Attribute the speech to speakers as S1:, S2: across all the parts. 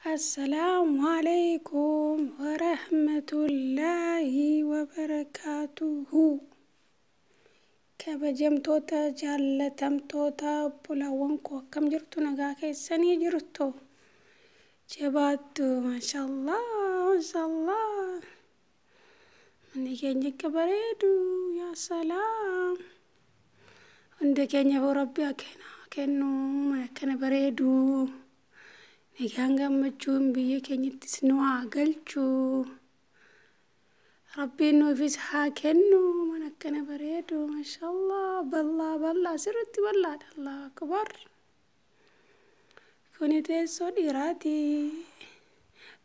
S1: Assalaamu alaikum warahmatullaahi wabarakaatuhu. Kabajamtoota jaallatamtoota obbolaawwan koo, akkam jirtu? Nagaa keessanii jirtu? Jabaattu? Maashaallah, maashaallah. Manni keenya akka bareedu, yaa salaam. Hunda keenyaaf Rabbi haa kennu mana akkana bareedu. Nagaan gammachuun biyya keenyattis nu haa galchu. Rabbiin nuufis haa kennu mana akkana bareedu. Maashaallah, bal'aa bal'aa, sirriitti bal'aadha. Allahu akbar. Kuni teessoo dhiiraati.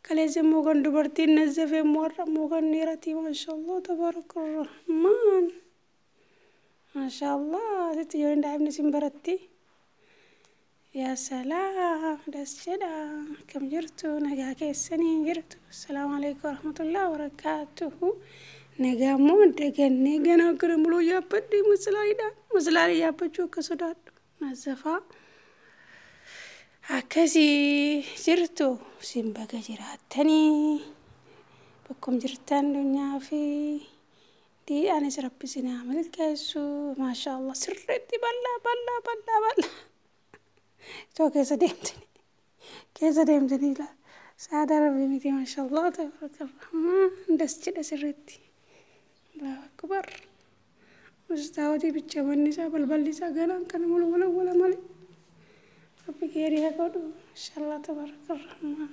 S1: Kaleessa immoo kan dubartiin nazzafe immoo har'a immoo kan dhiiraati. Maashaallah, tabaaraka rahmaan. Maashaallah, asitti ijoolleen daa'imni isin baratti. Yaa salaam, das jedha. Akkam jirtu? Nagaa keessanii jirtu? Assalaamu alaikum warahmatullahi wabarakaatuhu. Nagaa immoo dagannee ganaa akkana muluu yaabbadhee maslaaliidhaan maslaalii yaabbachuu akka sodaadhu nazzafaa. Akkasii jirtu? Isin baga jiraattanii bakkum jirtan dunyaa fi anis Rabbi isin haa milkeessu. Maashaallah, sirriitti bal'aa bal'aa bal'aa bal'aa. Itoo keessa deemtanii keessa deemtanii ilaa saada Rabbi miti. Maashaallah, tabaaraka rahmaan, das jedha sirriitti. Allahu akbar. Mastaawotii bicha manni isaa balballi isaa ganaan kana mulu wala wala malee. Rabbi geerii haa godhu. Maashaallah, tabaaraka rahmaan.